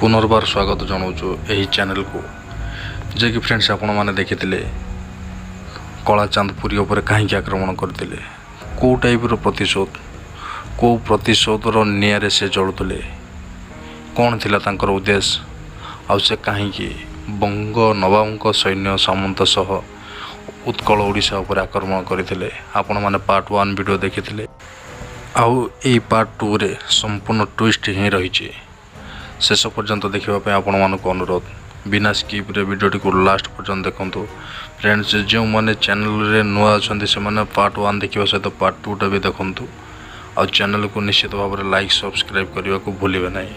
ପୁନର୍ବାର ସ୍ୱାଗତ ଜଣାଉଛୁ ଏହି ଚ୍ୟାନେଲକୁ। ଯିଏକି ଫ୍ରେଣ୍ଡସ୍, ଆପଣମାନେ ଦେଖିଥିଲେ କଳାଚାନ୍ଦ ପୁରୀ ଉପରେ କାହିଁକି ଆକ୍ରମଣ କରିଥିଲେ, କେଉଁ ଟାଇପ୍ର ପ୍ରତିଶୋଧ, କେଉଁ ପ୍ରତିଶୋଧର ନିଆଁରେ ସେ ଜଳୁଥିଲେ, କ'ଣ ଥିଲା ତାଙ୍କର ଉଦ୍ଦେଶ୍ୟ, ଆଉ ସେ କାହିଁକି ବଙ୍ଗ ନବାବଙ୍କ ସୈନ୍ୟ ସାମନ୍ତ ସହ ଉତ୍କଳ ଓଡ଼ିଶା ଉପରେ ଆକ୍ରମଣ କରିଥିଲେ। ଆପଣମାନେ ପାର୍ଟ 1 ଭିଡ଼ିଓ ଦେଖିଥିଲେ ଆଉ ଏଇ ପାର୍ଟ 2ରେ ସମ୍ପୂର୍ଣ୍ଣ ଟୁଇଷ୍ଟ ହିଁ ରହିଛି। ଶେଷ ପର୍ଯ୍ୟନ୍ତ ଦେଖିବା ପାଇଁ ଆପଣମାନଙ୍କୁ ଅନୁରୋଧ। ବିନା ସ୍କିପ୍ରେ ଭିଡ଼ିଓଟିକୁ ଲାଷ୍ଟ ପର୍ଯ୍ୟନ୍ତ ଦେଖନ୍ତୁ। ଫ୍ରେଣ୍ଡସ୍, ଯେଉଁମାନେ ଚ୍ୟାନେଲରେ ନୂଆ ଅଛନ୍ତି, ସେମାନେ ପାର୍ଟ 1 ଦେଖିବା ସହିତ ପାର୍ଟ 2ଟା ବି ଦେଖନ୍ତୁ ଆଉ ଚ୍ୟାନେଲକୁ ନିଶ୍ଚିତ ଭାବରେ ଲାଇକ୍, ସବସ୍କ୍ରାଇବ୍ କରିବାକୁ ଭୁଲିବେ ନାହିଁ।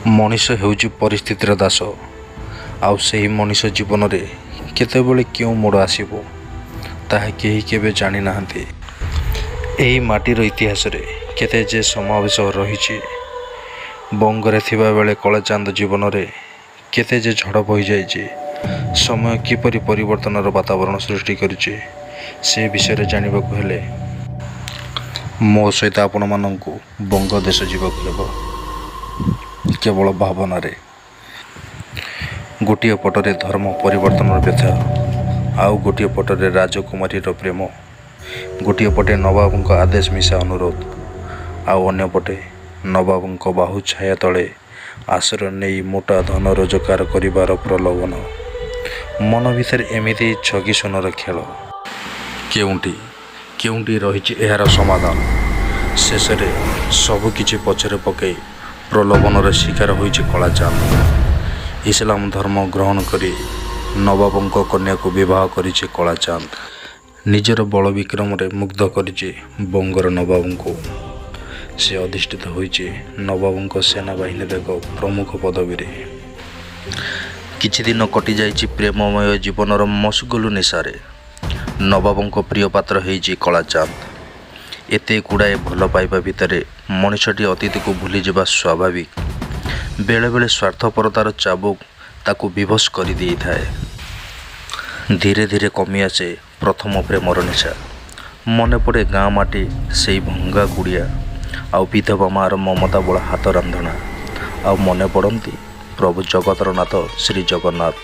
ମଣିଷ ହେଉଛି ପରିସ୍ଥିତିର ଦାସ ଆଉ ସେହି ମଣିଷ ଜୀବନରେ କେତେବେଳେ କେଉଁ ମୋଡ଼ ଆସିବ, ତାହା କେହି କେବେ ଜାଣିନାହାନ୍ତି। ଏହି ମାଟିର ଇତିହାସରେ କେତେ ଯେ ସମାବେଶ ରହିଛି। ବଙ୍ଗରେ ଥିବାବେଳେ କଳାଚାନ୍ଦ ଜୀବନରେ କେତେ ଯେ ଝଡ଼ ବହିଯାଇଛି, ସମୟ କିପରି ପରିବର୍ତ୍ତନର ବାତାବରଣ ସୃଷ୍ଟି କରିଛି, ସେ ବିଷୟରେ ଜାଣିବାକୁ ହେଲେ ମୋ ସହିତ ଆପଣମାନଙ୍କୁ ବଙ୍ଗ ଦେଶ ଯିବାକୁ ହେବ କେବଳ ଭାବନାରେ। ଗୋଟିଏ ପଟରେ ଧର୍ମ ପରିବର୍ତ୍ତନର ବ୍ୟଥା, ଆଉ ଗୋଟିଏ ପଟରେ ରାଜକୁମାରୀର ପ୍ରେମ। ଗୋଟିଏ ପଟେ ନବାବଙ୍କ ଆଦେଶ ମିଶା ଅନୁରୋଧ, ଆଉ ଅନ୍ୟପଟେ ନବାବଙ୍କ ବାହୁ ଛାୟା ତଳେ ଆଶ୍ରୟ ନେଇ ମୋଟା ଧନ ରୋଜଗାର କରିବାର ପ୍ରଲୋଭନ। ମନ ଭିତରେ ଏମିତି ଛକି ଶୂନର ଖେଳ। କେଉଁଠି କେଉଁଠି ରହିଛି ଏହାର ସମାଧାନ? ଶେଷରେ ସବୁକିଛି ପଛରେ ପକାଇ ପ୍ରଲୋଭନର ଶିକାର ହୋଇଛି କଳାଚାନ୍ଦ। ଇସଲାମ ଧର୍ମ ଗ୍ରହଣ କରି ନବାବଙ୍କ କନ୍ୟାକୁ ବିବାହ କରିଛି କଳାଚାନ୍ଦ। ନିଜର ବଳ ବିକ୍ରମରେ ମୁଗ୍ଧ କରିଛି ବଙ୍ଗର ନବାବଙ୍କୁ। ସେ ଅଧିଷ୍ଠିତ ହୋଇଛି ନବାବଙ୍କ ସେନାବାହିନୀର ଏକ ପ୍ରମୁଖ ପଦବୀରେ। କିଛି ଦିନ କଟିଯାଇଛି ପ୍ରେମମୟ ଜୀବନର ମସଗୁଲ ନିଶାରେ। ନବାବଙ୍କ ପ୍ରିୟ ପାତ୍ର ହେଇଛି କଳାଚାନ୍ଦ। ଏତେ ଗୁଡ଼ାଏ ଭଲ ପାଇବା ଭିତରେ ମଣିଷଟି ଅତୀତକୁ ଭୁଲିଯିବା ସ୍ୱାଭାବିକ। ବେଳେବେଳେ ସ୍ୱାର୍ଥପରତାର ଚାବୁକ ତାକୁ ବିବଶ କରିଦେଇଥାଏ। ଧୀରେ ଧୀରେ କମି ଆସେ ପ୍ରଥମ ପ୍ରେମର ନିଶା। ମନେ ପଡ଼େ ଗାଁ ମାଟି, ସେଇ ଭଙ୍ଗା କୁଡ଼ିଆ ଆଉ ବିଧବା ମାଆର ମମତା ବୋଳା ହାତ ରାନ୍ଧଣା। ଆଉ ମନେ ପଡ଼ନ୍ତି ପ୍ରଭୁ ଜଗତର ନାଥ ଶ୍ରୀ ଜଗନ୍ନାଥ।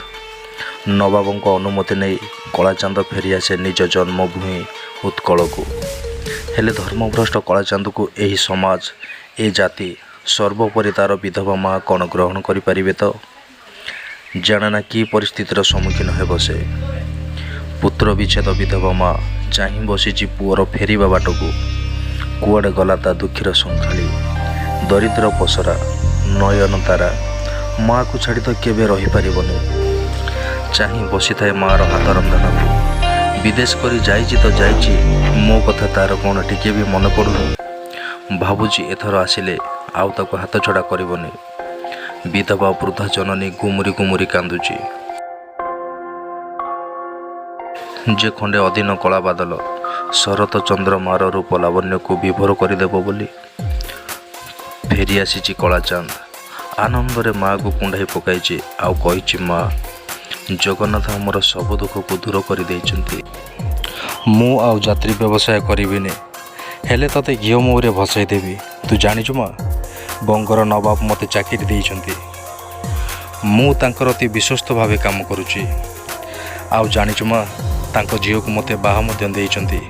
ନବାବଙ୍କ ଅନୁମତି ନେଇ କଳାଚାନ୍ଦ ଫେରିଆସେ ନିଜ ଜନ୍ମଭୂମି ଉତ୍କଳକୁ। ହେଲେ ଧର୍ମଭ୍ରଷ୍ଟ କଳାଚାନ୍ଦକୁ ଏହି ସମାଜ, ଏ ଜାତି, ସର୍ବୋପରି ତା'ର ବିଧବା ମା କ'ଣ ଗ୍ରହଣ କରିପାରିବେ ତ? ଜାଣେନା କି ପରିସ୍ଥିତିର ସମ୍ମୁଖୀନ ହେବ ସେ। ପୁତ୍ର ବିଚ୍ଛେଦ ବିଧବା ମା ଚାହିଁ ବସିଛି ପୁଅର ଫେରିବା ବାଟକୁ। କୁଆଡ଼େ ଗଲା ତା ଦୁଃଖୀର ସଂଖାଳି, ଦରିଦ୍ର ପସରା, ନୟନ ତାରା? ମାଆକୁ ଛାଡ଼ି ତ କେବେ ରହିପାରିବନି। ଚାହିଁ ବସିଥାଏ ମାଆର ହାତ ରନ୍ଧଣାକୁ। ବିଦେଶ କରି ଯାଇଛି ତ ଯାଇଛି, ମୋ କଥା ତାର କ'ଣ ଟିକେ ବି ମନେ ପଡ଼ୁନି? ଭାବୁଛି ଏଥର ଆସିଲେ ଆଉ ତାକୁ ହାତ ଛଡ଼ା କରିବନି। ବିଧବା ବୃଦ୍ଧା ଜନନୀ ଗୁମୁରି ଗୁମୁରି କାନ୍ଦୁଛି। ଯେ ଖଣ୍ଡେ ଅଦିନ କଳା ବାଦଲ ଶରତ ଚନ୍ଦ୍ରମାର ରୂପ ଲାବଣ୍ୟକୁ ବିଭୋର କରିଦେବ ବୋଲି। ଫେରି ଆସିଛି କଳାଚାନ୍ଦ। ଆନନ୍ଦରେ ମାଆକୁ କୁଣ୍ଢାଇ ପକାଇଛି ଆଉ କହିଛି, "ମା, ଜଗନ୍ନାଥ ଆମର ସବୁ ଦୁଃଖକୁ ଦୂର କରିଦେଇଛନ୍ତି। ମୁଁ ଆଉ ଯାତ୍ରୀ ବ୍ୟବସାୟ କରିବିନି, ହେଲେ ତତେ ଘିଅ ମହୁରେ ଭସେଇ ଦେବି। ତୁ ଜାଣିଛୁ ମା, ବଙ୍ଗର ନବାବ ମୋତେ ଚାକିରି ଦେଇଛନ୍ତି। ମୁଁ ତାଙ୍କର ଅତି ବିଶ୍ୱସ୍ତ ଭାବେ କାମ କରୁଛି। ଆଉ ଜାଣିଛୁ ମା, ତାଙ୍କ ଝିଅକୁ ମୋତେ ବାହା ମଧ୍ୟ ଦେଇଛନ୍ତି।"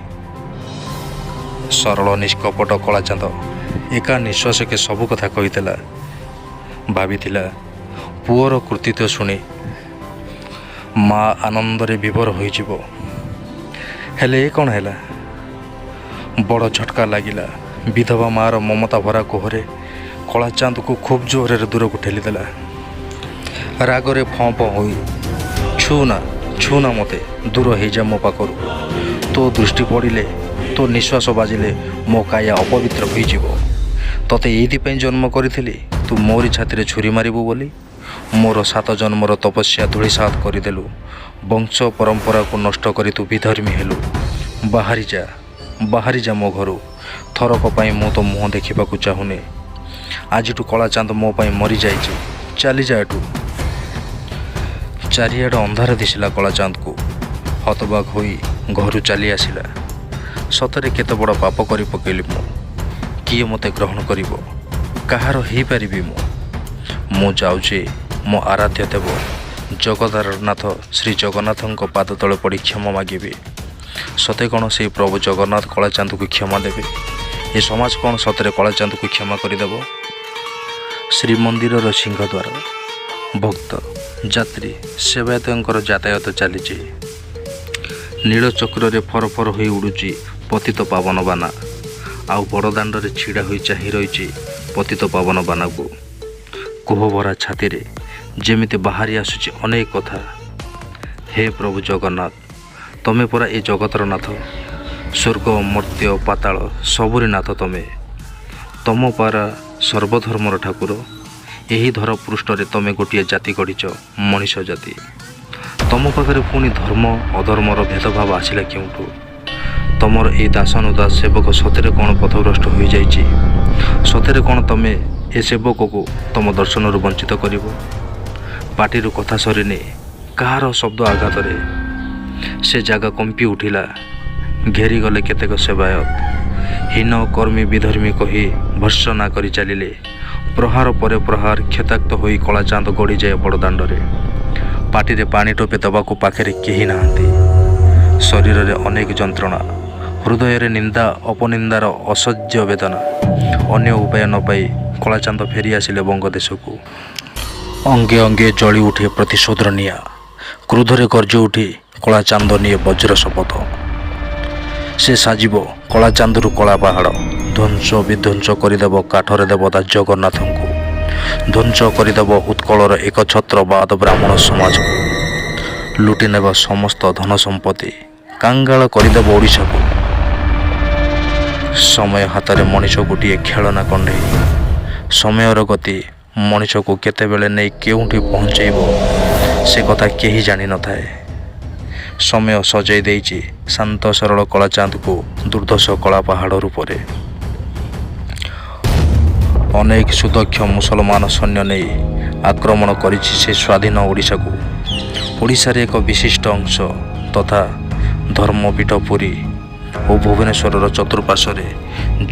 ସରଳ ନିଷ୍କପଟ କଳାଚାନ୍ଦ ଏକା ନିଶ୍ୱାସକେ ସବୁ କଥା କହିଥିଲା। ଭାବିଥିଲା ପୁଅର କୃତିତ୍ୱ ଶୁଣି ମା ଆନନ୍ଦରେ ବିଭୋର ହୋଇଯିବ। ହେଲେ ଏ କ'ଣ ହେଲା? ବଡ଼ ଝଟକା ଲାଗିଲା। ବିଧବା ମାଆର ମମତା ଭରା କୋହରେ କଳାଚାନ୍ଦକୁ ଖୁବ୍ ଜୋରରେ ଦୂରକୁ ଠେଲିଦେଲା। ରାଗରେ ଫଁ ଫଁ ହୋଇ, "ଛୁନା, ଛୁନା ମୋତେ, ଦୂର ହେଇଯା ମୋ ପାଖରୁ। ତୋ ଦୃଷ୍ଟି ପଡ଼ିଲେ, ତୋ ନିଶ୍ୱାସ ବାଜିଲେ ମୋ କାୟା ଅପବିତ୍ର ହୋଇଯିବ। ତୋତେ ଏଇଥିପାଇଁ ଜନ୍ମ କରିଥିଲି, ତୁ ମୋରି ଛାତିରେ ଛୁରୀ ମାରିବୁ ବୋଲି? ମୋର ସାତ ଜନ୍ମର ତପସ୍ୟା ଧୂଳିସାତ କରିଦେଲୁ। ବଂଶ ପରମ୍ପରାକୁ ନଷ୍ଟ କରି ତୁ ବିଧର୍ମୀ ହେଲୁ। ବାହାରି ଯା, ବାହାରି ଯା ମୋ ଘରୁ। ଥରକ ପାଇଁ ମୁଁ ତୋ ମୁହଁ ଦେଖିବାକୁ ଚାହୁଁନି। ଆଜିଠୁ କଳାଚାନ୍ଦ ମୋ ପାଇଁ ମରିଯାଇଛି। ଚାଲିଯା ଏଠୁ।" ଚାରିଆଡ଼େ ଅନ୍ଧାର ଦିଶିଲା କଳାଚାନ୍ଦକୁ। ହତବାକ ହୋଇ ଘରୁ ଚାଲି ଆସିଲା। ସତରେ କେତେ ବଡ଼ ପାପ କରି ପକେଇଲି ମୁଁ। କିଏ ମୋତେ ଗ୍ରହଣ କରିବ? କାହାର ହେଇପାରିବି ମୁଁ? ମୁଁ ଯାଉଛି ମୋ ଆରାଧ୍ୟ ଦେବ ଜଗତର ନାଥ ଶ୍ରୀ ଜଗନ୍ନାଥଙ୍କ ପାଦ ତଳେ ପଡ଼ି କ୍ଷମା ମାଗିବି। ସତେ କ'ଣ ସେଇ ପ୍ରଭୁ ଜଗନ୍ନାଥ କଳାଚାନ୍ଦକୁ କ୍ଷମା ଦେବେ? ଏ ସମାଜ କ'ଣ ସତରେ କଳାଚାନ୍ଦକୁ କ୍ଷମା କରିଦେବ? ଶ୍ରୀମନ୍ଦିରର ସିଂହଦ୍ୱାର। ଭକ୍ତ, ଯାତ୍ରୀ, ସେବାୟତଙ୍କର ଯାତାୟାତ ଚାଲିଛି। ନୀଳଚକ୍ରରେ ଫରଫର ହୋଇ ଉଡ଼ୁଛି ପତିତ ପାବନ ବାନା। ଆଉ ବଡ଼ଦାଣ୍ଡରେ ଛିଡ଼ା ହୋଇ ଚାହିଁ ରହିଛି ପତିତ ପାବନ ବାନାକୁ। କୋହଭରା ଛାତିରେ ଯେମିତି ବାହାରି ଆସୁଛି ଅନେକ କଥା। ହେ ପ୍ରଭୁ ଜଗନ୍ନାଥ, ତମେ ପରା ଏ ଜଗତର ନାଥ। ସ୍ୱର୍ଗ, ମର୍ତ୍ତ୍ୟ, ପାତାଳ ସବୁରି ନାଥ ତମେ। ତମ ପରା ସର୍ବଧର୍ମର ଠାକୁର। ଏହି ଧର ପୃଷ୍ଠରେ ତମେ ଗୋଟିଏ ଜାତି ଗଢ଼ିଛ, ମଣିଷ ଜାତି। ତମ ପାଖରେ ପୁଣି ଧର୍ମ ଅଧର୍ମର ଭେଦଭାବ ଆସିଲା କେଉଁଠୁ? ତମର ଏଇ ଦାସାନୁଦାସ ସେବକ ସତରେ କ'ଣ ପଥଭ୍ରଷ୍ଟ ହୋଇଯାଇଛି? ସତରେ କ'ଣ ତମେ ଏ ସେବକକୁ ତମ ଦର୍ଶନରୁ ବଞ୍ଚିତ କରିବ? ପାଟିରୁ କଥା ସରିନି, କାହାର ଶବ୍ଦ ଆଘାତରେ ସେ ଜାଗା କମ୍ପି ଉଠିଲା। ଘେରିଗଲେ କେତେକ ସେବାୟତ। ହୀନ କର୍ମୀ, ବିଧର୍ମୀ କହି ଭର୍ତ୍ସନା କରି ଚାଲିଲେ। ପ୍ରହାର ପରେ ପ୍ରହାର, କ୍ଷତାକ୍ତ ହୋଇ କଳାଚାନ୍ଦ ଗଡ଼ିଯାଏ ବଡ଼ଦାଣ୍ଡରେ। ପାଟିରେ ପାଣି ଟୋପେ ଦେବାକୁ ପାଖରେ କେହି ନାହାନ୍ତି। ଶରୀରରେ ଅନେକ ଯନ୍ତ୍ରଣା, ହୃଦୟରେ ନିନ୍ଦା ଅପନିନ୍ଦାର ଅସହ୍ୟ ବେଦନା। ଅନ୍ୟ ଉପାୟ ନ ପାଇ କଳାଚାନ୍ଦ ଫେରି ଆସିଲେ ବଙ୍ଗଦେଶକୁ। ଅଙ୍ଗେ ଅଙ୍ଗେ ଜଳି ଉଠେ ପ୍ରତିଶୋଧର ନିଆଁ। କ୍ରୋଧରେ ଗର୍ଜି ଉଠି କଳାଚାନ୍ଦ ନିଏ ବଜ୍ର ଶପଥ। ସେ ସାଜିବ କଳାଚାନ୍ଦରୁ କଳା ପାହାଡ଼। ଧ୍ୱଂସ ବିଧ୍ୱଂସ କରିଦେବ କାଠର ଦେବତା ଜଗନ୍ନାଥଙ୍କୁ। ଧ୍ୱଂସ କରିଦେବ ଉତ୍କଳର ଏକଛତ୍ରବାଦ ବ୍ରାହ୍ମଣ ସମାଜକୁ। ଲୁଟି ନେବ ସମସ୍ତ ଧନ ସମ୍ପତ୍ତି। କାଙ୍ଗାଳ କରିଦେବ ଓଡ଼ିଶାକୁ। ସମୟ ହାତରେ ମଣିଷ ଗୋଟିଏ ଖେଳନା କଣ୍ଢେଇ। ସମୟର ଗତି ମଣିଷକୁ କେତେବେଳେ ନେଇ କେଉଁଠି ପହଞ୍ଚେଇବ, ସେ କଥା କେହି ଜାଣିନଥାଏ। ସମୟ ସଜେଇ ଦେଇଛି ଶାନ୍ତ ସରଳ କଳାଚାନ୍ଦକୁ ଦୁର୍ଦ୍ଧର୍ଷ କଳା ପାହାଡ଼ ରୂପରେ। ଅନେକ ସୁଦକ୍ଷ ମୁସଲମାନ ସୈନ୍ୟ ନେଇ ଆକ୍ରମଣ କରିଛି ସେ ସ୍ୱାଧୀନ ଓଡ଼ିଶାକୁ। ଓଡ଼ିଶାରେ ଏକ ବିଶିଷ୍ଟ ଅଂଶ ତଥା ଧର୍ମପୀଠ ପୁରୀ ଓ ଭୁବନେଶ୍ୱରର ଚତୁଃପାର୍ଶ୍ୱରେ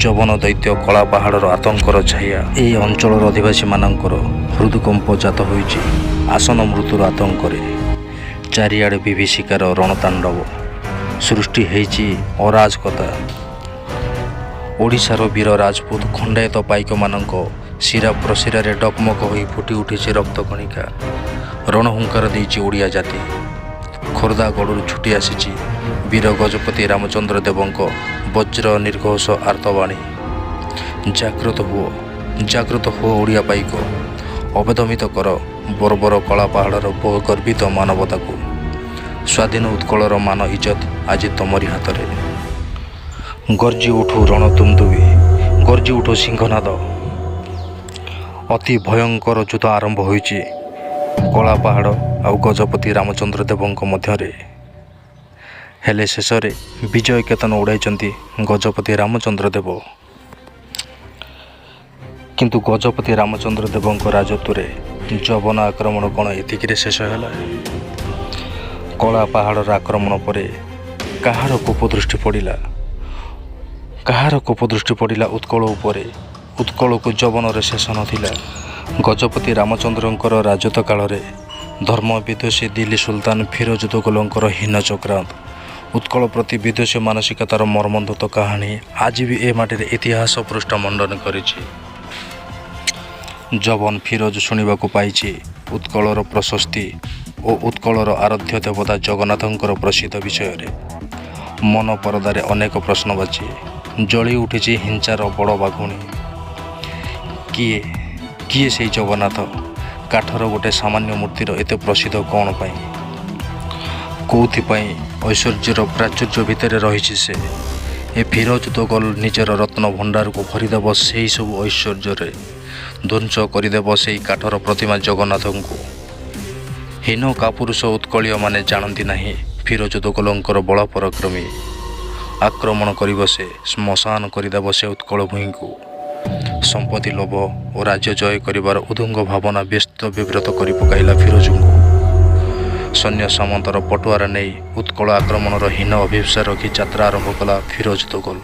ଯବନ ଦୈତ୍ୟ କଳା ପାହାଡ଼ର ଆତଙ୍କର ଛାୟା। ଏହି ଅଞ୍ଚଳର ଅଧିବାସୀମାନଙ୍କର ହୃଦକମ୍ପ ଜାତ ହୋଇଛି ଆସନ୍ନ ମୃତ୍ୟୁର ଆତଙ୍କରେ। ଚାରିଆଡ଼େ ବିଭୀଷିକାର ରଣତାଣ୍ଡବ। ସୃଷ୍ଟି ହେଇଛି ଅରାଜକତା। ଓଡ଼ିଶାର ବୀର ରାଜପୁତ ଖଣ୍ଡାୟତ ପାଇକମାନଙ୍କ ଶିରା ପ୍ରଶିରାରେ ଡକମକ ହୋଇ ଫୁଟି ଉଠିଛି ରକ୍ତକଣିକା। ରଣହୁଙ୍କାର ଦେଇଛି ଓଡ଼ିଆ ଜାତି। ଖୋର୍ଦ୍ଧା ଗଡ଼ରୁ ଛୁଟି ଆସିଛି ବୀର ଗଜପତି ରାମଚନ୍ଦ୍ର ଦେବଙ୍କ ବଜ୍ର ନିର୍ଘୋଷ ଆର୍ତ୍ତବାଣୀ। ଜାଗ୍ରତ ହୁଅ, ଜାଗ୍ରତ ହୁଅ ଓଡ଼ିଆ ପାଇକ। ଅବଦମିତ କର ବର୍ବର କଳା ପାହାଡ଼ର ଗର୍ବିତ ମାନବତାକୁ। ସ୍ୱାଧୀନ ଉତ୍କଳର ମାନ ଇଜ୍ଜତ ଆଜି ତମରି ହାତରେ। ଗର୍ଜି ଉଠୁ ରଣଦୁନ୍ଦୁଭି, ଗର୍ଜି ଉଠୁ ସିଂହନାଦ। ଅତି ଭୟଙ୍କର ଯୁଦ୍ଧ ଆରମ୍ଭ ହୋଇଛି କଳା ପାହାଡ଼ ଆଉ ଗଜପତି ରାମଚନ୍ଦ୍ର ଦେବଙ୍କ ମଧ୍ୟରେ। ହେଲେ ଶେଷରେ ବିଜୟ କେତନ ଉଡ଼ାଇଛନ୍ତି ଗଜପତି ରାମଚନ୍ଦ୍ର ଦେବ। କିନ୍ତୁ ଗଜପତି ରାମଚନ୍ଦ୍ର ଦେବଙ୍କ ରାଜତ୍ୱରେ ଯବନ ଆକ୍ରମଣ କ'ଣ ଏତିକିରେ ଶେଷ ହେଲା? କଳା ପାହାଡ଼ର ଆକ୍ରମଣ ପରେ କାହାର କୋପ ଦୃଷ୍ଟି ପଡ଼ିଲା? କାହାର କୋପ ଦୃଷ୍ଟି ପଡ଼ିଲା ଉତ୍କଳ ଉପରେ? ଉତ୍କଳକୁ ଯବନରେ ଶେଷ ନଥିଲା। ଗଜପତି ରାମଚନ୍ଦ୍ରଙ୍କର ରାଜତ୍ୱ କାଳରେ ଧର୍ମ ବିଦ୍ୱେଷୀ ଦିଲ୍ଲୀ ସୁଲତାନ ଫିରୋଜ ତୁଗଲକଙ୍କର ହୀନ ଚକ୍ରାନ୍ତ, ଉତ୍କଳ ପ୍ରତି ବିଦ୍ୱେଷୀ ମାନସିକତାର ମର୍ମନ୍ତୁଦ କାହାଣୀ ଆଜି ବି ଏ ମାଟିରେ ଇତିହାସ ପୃଷ୍ଠ ମଣ୍ଡନ କରିଛି। ଯବନ ଫିରୋଜ ଶୁଣିବାକୁ ପାଇଛି ଉତ୍କଳର ପ୍ରଶସ୍ତି ଓ ଉତ୍କଳର ଆରାଧ୍ୟ ଦେବତା ଜଗନ୍ନାଥଙ୍କର ପ୍ରସିଦ୍ଧ ବିଷୟରେ। ମନ ପରଦାରେ ଅନେକ ପ୍ରଶ୍ନବାଚୀ। ଜଳି ଉଠିଛି ହିଂସାର ବଡ଼ ବାଘୁଣୀ। କିଏ, କିଏ ସେଇ ଜଗନ୍ନାଥ? କାଠର ଗୋଟେ ସାମାନ୍ୟ ମୂର୍ତ୍ତିର ଏତେ ପ୍ରସିଦ୍ଧ କ'ଣ ପାଇଁ? କୋଉଥିପାଇଁ ଐଶ୍ୱର୍ଯ୍ୟର ପ୍ରାଚୁର୍ଯ୍ୟ ଭିତରେ ରହିଛି ସେ? ଏ ଫିରୋଜ ତୋଗଲ ନିଜର ରତ୍ନ ଭଣ୍ଡାରକୁ ଭରିଦେବ ସେହି ସବୁ ଐଶ୍ୱର୍ଯ୍ୟରେ। ଧ୍ୱଂସ କରିଦେବ ସେଇ କାଠର ପ୍ରତିମା ଜଗନ୍ନାଥଙ୍କୁ। ହୀନ କାପୁରୁଷ ଉତ୍କଳୀୟମାନେ ଜାଣନ୍ତି ନାହିଁ ଫିରୋଜ ତୋଗଲଙ୍କର ବଳ ପରାକ୍ରମୀ। ଆକ୍ରମଣ କରିବ ସେ, ଶ୍ମଶାନ କରିଦେବ ସେ ଉତ୍କଳ ଭୂଇଁକୁ। ସମ୍ପତ୍ତି ଲୋଭ ଓ ରାଜ୍ୟ ଜୟ କରିବାର ଉଦୁଙ୍ଗ ଭାବନା ବ୍ୟସ୍ତ ବିବ୍ରତ କରି ପକାଇଲା ଫିରୋଜଙ୍କୁ। ସୈନ୍ୟ ସାମନ୍ତର ପଟୁଆରା ନେଇ ଉତ୍କଳ ଆକ୍ରମଣର ହୀନ ଅଭୀପ୍ସା ରଖି ଯାତ୍ରା ଆରମ୍ଭ କଲା ଫିରୋଜ ତୋଗଲ।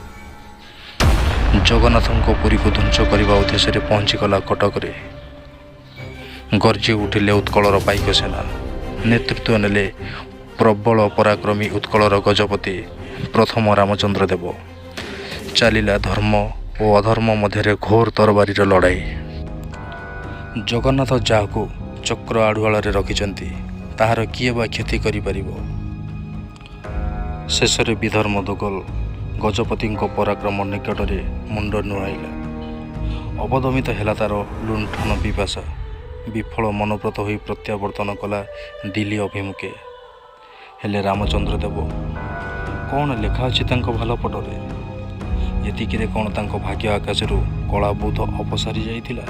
ଜଗନ୍ନାଥଙ୍କ ପୁରୀକୁ ଧ୍ୱଂସ କରିବା ଉଦ୍ଦେଶ୍ୟରେ ପହଞ୍ଚିଗଲା କଟକରେ। ଗର୍ଜି ଉଠିଲେ ଉତ୍କଳର ପାଇକ ସେନା। ନେତୃତ୍ୱ ନେଲେ ପ୍ରବଳ ପରାକ୍ରମୀ ଉତ୍କଳର ଗଜପତି ପ୍ରଥମ ରାମଚନ୍ଦ୍ର ଦେବ। ଚାଲିଲା ଧର୍ମ ଓ ଅଧର୍ମ ମଧ୍ୟରେ ଘୋର ତରବାରୀର ଲଢ଼ାଇ। ଜଗନ୍ନାଥ ଯାହାକୁ ଚକ୍ର ଆଢ଼ୁଆଳରେ ରଖିଛନ୍ତି, ତାହାର କିଏ ବା କ୍ଷତି କରିପାରିବ? ଶେଷରେ ବିଧର୍ମ ଦୋଗଲ ଗଜପତିଙ୍କ ପରାକ୍ରମ ନିକଟରେ ମୁଣ୍ଡ ନୁଆଁଇଲା। ଅବଦମିତ ହେଲା ତା'ର ଲୁଣ୍ଠନ ପିପାସା। ବିଫଳ ମନୋବ୍ରତ ହୋଇ ପ୍ରତ୍ୟାବର୍ତ୍ତନ କଲା ଦିଲ୍ଲୀ ଅଭିମୁଖେ। ହେଲେ ରାମଚନ୍ଦ୍ର ଦେବ? କ'ଣ ଲେଖା ଅଛି ତାଙ୍କ ଭାଲପଟରେ? ଏତିକିରେ କ'ଣ ତାଙ୍କ ଭାଗ୍ୟ ଆକାଶରୁ କଳା ବୁଧ ଅପସାରି ଯାଇଥିଲା?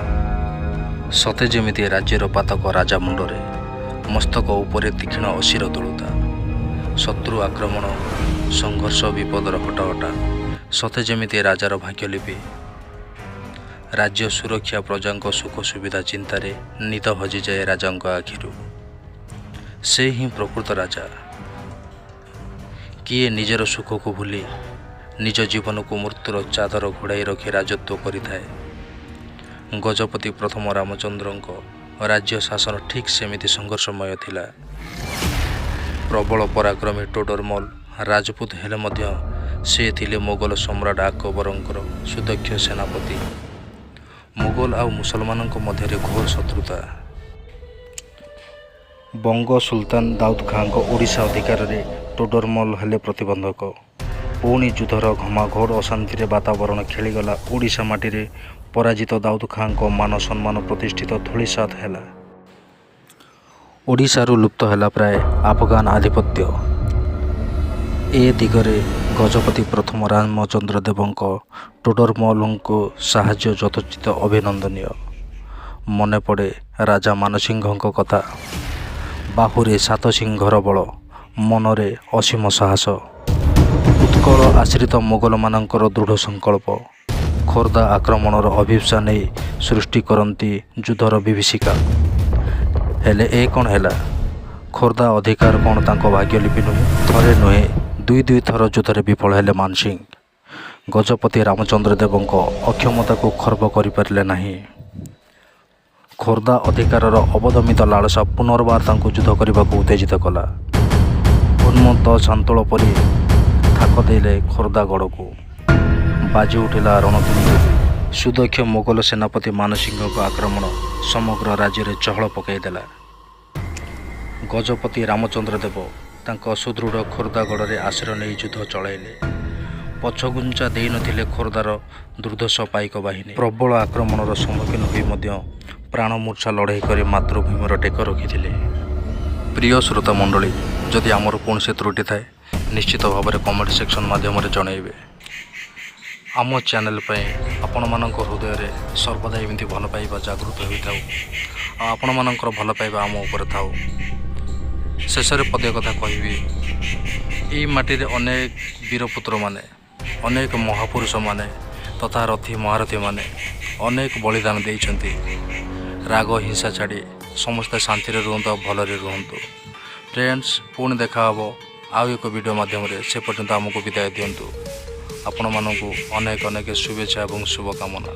ସତେ ଯେମିତି ରାଜ୍ୟର ପାତକ ରାଜା ମୁଣ୍ଡରେ, ମସ୍ତକ ଉପରେ ତୀକ୍ଷ୍ଣ ଅସିର ଦୋଳୁତା। ଶତ୍ରୁ ଆକ୍ରମଣ, ସଂଘର୍ଷ, ବିପଦର ହଟହଟା ସତେ ଯେମିତି ରାଜାର ଭାଗ୍ୟଲିପି। ରାଜ୍ୟ ସୁରକ୍ଷା, ପ୍ରଜାଙ୍କ ସୁଖ ସୁବିଧା ଚିନ୍ତାରେ ନିଦ ହଜିଯାଏ ରାଜାଙ୍କ ଆଖିରୁ। ସେ ହିଁ ପ୍ରକୃତ ରାଜା, କିଏ ନିଜର ସୁଖକୁ ଭୁଲି ନିଜ ଜୀବନକୁ ମୃତ୍ୟୁର ଚାଦର ଘୋଡ଼ାଇ ରଖି ରାଜତ୍ୱ କରିଥାଏ। ଗଜପତି ପ୍ରଥମ ରାମଚନ୍ଦ୍ରଙ୍କ ରାଜ୍ୟ ଶାସନ ଠିକ୍ ସେମିତି ସଂଘର୍ଷମୟ ଥିଲା। ପ୍ରବଳ ପରାକ୍ରମୀ ଟୋଡରମଲ ରାଜପୁତ ହେଲେ ମଧ୍ୟ ସେ ଥିଲେ ମୋଗଲ ସମ୍ରାଟ ଆକବରଙ୍କର ସୁଦକ୍ଷ ସେନାପତି। ମୋଗଲ ଆଉ ମୁସଲମାନଙ୍କ ମଧ୍ୟରେ ଘୋର ଶତ୍ରୁତା। ବଙ୍ଗ ସୁଲତାନ ଦାଉଦ ଖାଁଙ୍କ ଓଡ଼ିଶା ଅଧିକାରରେ ଟୋଡରମଲ ହେଲେ ପ୍ରତିବନ୍ଧକ। ପୁଣି ଯୁଦ୍ଧର ଘମାଘୋଟ ଅଶାନ୍ତିରେ ବାତାବରଣ ଖେଳିଗଲା ଓଡ଼ିଶା ମାଟିରେ। ପରାଜିତ ଦାଉଦ ଖାଁଙ୍କ ମାନ ସମ୍ମାନ ପ୍ରତିଷ୍ଠା ଧୂଳିସାତ ହେଲା। ଓଡ଼ିଶାରୁ ଲୁପ୍ତ ହେଲା ପ୍ରାୟ ଆଫଗାନ ଆଧିପତ୍ୟ। ଏ ଦିଗରେ ଗଜପତି ପ୍ରଥମ ରାମଚନ୍ଦ୍ର ଦେବଙ୍କ ଟୋଡରମଲଙ୍କୁ ସାହାଯ୍ୟ ଯଥୋଚିତ ଅଭିନନ୍ଦନୀୟ। ମନେପଡ଼େ ରାଜା ମାନସିଂହଙ୍କ କଥା। ବାହୁରେ ସାତ ସିଂହର ବଳ, ମନରେ ଅସୀମ ସାହସ। ଉତ୍କଳ ଆଶ୍ରିତ ମୋଗଲମାନଙ୍କର ଦୃଢ଼ ସଂକଳ୍ପ ଖୋର୍ଦ୍ଧା ଆକ୍ରମଣର ଅଭୀପ୍ସା ନେଇ ସୃଷ୍ଟି କରନ୍ତି ଯୁଦ୍ଧର ବିଭୀଷିକା। ହେଲେ ଏ କ'ଣ ହେଲା? ଖୋର୍ଦ୍ଧା ଅଧିକାର କ'ଣ ତାଙ୍କ ଭାଗ୍ୟଲିପି ନୁହେଁ? ଥରେ ନୁହେଁ, ଦୁଇ ଦୁଇ ଥର ଯୁଦ୍ଧରେ ବିଫଳ ହେଲେ ମାନସିଂହ। ଗଜପତି ରାମଚନ୍ଦ୍ର ଦେବଙ୍କ ଅକ୍ଷମତାକୁ ଖର୍ବ କରିପାରିଲେ ନାହିଁ। ଖୋର୍ଦ୍ଧା ଅଧିକାରର ଅବଦମିତ ଲାଳସା ପୁନର୍ବାର ତାଙ୍କୁ ଯୁଦ୍ଧ କରିବାକୁ ଉତ୍ତେଜିତ କଲା। ଉନ୍ମତ୍ତ ଶାର୍ଦ୍ଦୂଳ ପରି ଥାକ ଦେଲେ ଖୋର୍ଦ୍ଧା ଗଡ଼କୁ। ବାଜି ଉଠିଲା ରଣତୁମ୍ବୁରୁ। ସୁଦକ୍ଷ ମୋଗଲ ସେନାପତି ମାନସିଂହଙ୍କ ଆକ୍ରମଣ ସମଗ୍ର ରାଜ୍ୟରେ ଚହଳ ପକାଇଦେଲା। ଗଜପତି ରାମଚନ୍ଦ୍ର ଦେବ ତାଙ୍କ ସୁଦୃଢ଼ ଖୋର୍ଦ୍ଧା ଗଡ଼ରେ ଆଶ୍ରୟ ନେଇ ଯୁଦ୍ଧ ଚଳାଇଲେ। ପଛଘୁଞ୍ଚା ଦେଇନଥିଲେ ଖୋର୍ଦ୍ଧାର ଦୁର୍ଦ୍ଧର୍ଷ ପାଇକ ବାହିନୀ। ପ୍ରବଳ ଆକ୍ରମଣର ସମ୍ମୁଖୀନ ହୋଇ ମଧ୍ୟ ପ୍ରାଣମୂର୍ଚ୍ଛା ଲଢ଼େଇ କରି ମାତୃଭୂମିର ଟେକ ରଖିଥିଲେ। ପ୍ରିୟ ଶ୍ରୋତା ମଣ୍ଡଳୀ, ଯଦି ଆମର କୌଣସି ତ୍ରୁଟି ଥାଏ, ନିଶ୍ଚିତ ଭାବରେ କମେଣ୍ଟ ସେକ୍ସନ୍ ମାଧ୍ୟମରେ ଜଣାଇବେ। ଆମ ଚ୍ୟାନେଲ୍ ପାଇଁ ଆପଣମାନଙ୍କ ହୃଦୟରେ ସର୍ବଦା ଏମିତି ଭଲ ପାଇବା ଜାଗୃତ ହୋଇଥାଉ ଆଉ ଆପଣମାନଙ୍କର ଭଲ ପାଇବା ଆମ ଉପରେ ଥାଉ। ଶେଷରେ ପଦେ କଥା କହିବି। ଏଇ ମାଟିରେ ଅନେକ ବୀରପୁତ୍ରମାନେ, ଅନେକ ମହାପୁରୁଷମାନେ ତଥା ରଥୀ ମହାରଥୀମାନେ ଅନେକ ବଳିଦାନ ଦେଇଛନ୍ତି। ରାଗ ହିଂସା ଛାଡ଼ି ସମସ୍ତେ ଶାନ୍ତିରେ ରୁହନ୍ତୁ ଆଉ ଭଲରେ ରୁହନ୍ତୁ। ଫ୍ରେଣ୍ଡସ୍, ପୁଣି ଦେଖା ହେବ ଆଉ ଏକ ଭିଡ଼ିଓ ମାଧ୍ୟମରେ। ସେ ପର୍ଯ୍ୟନ୍ତ ଆମକୁ ବିଦାୟ ଦିଅନ୍ତୁ। ଆପଣମାନଙ୍କୁ ଅନେକ ଅନେକ ଶୁଭେଚ୍ଛା ଏବଂ ଶୁଭକାମନା।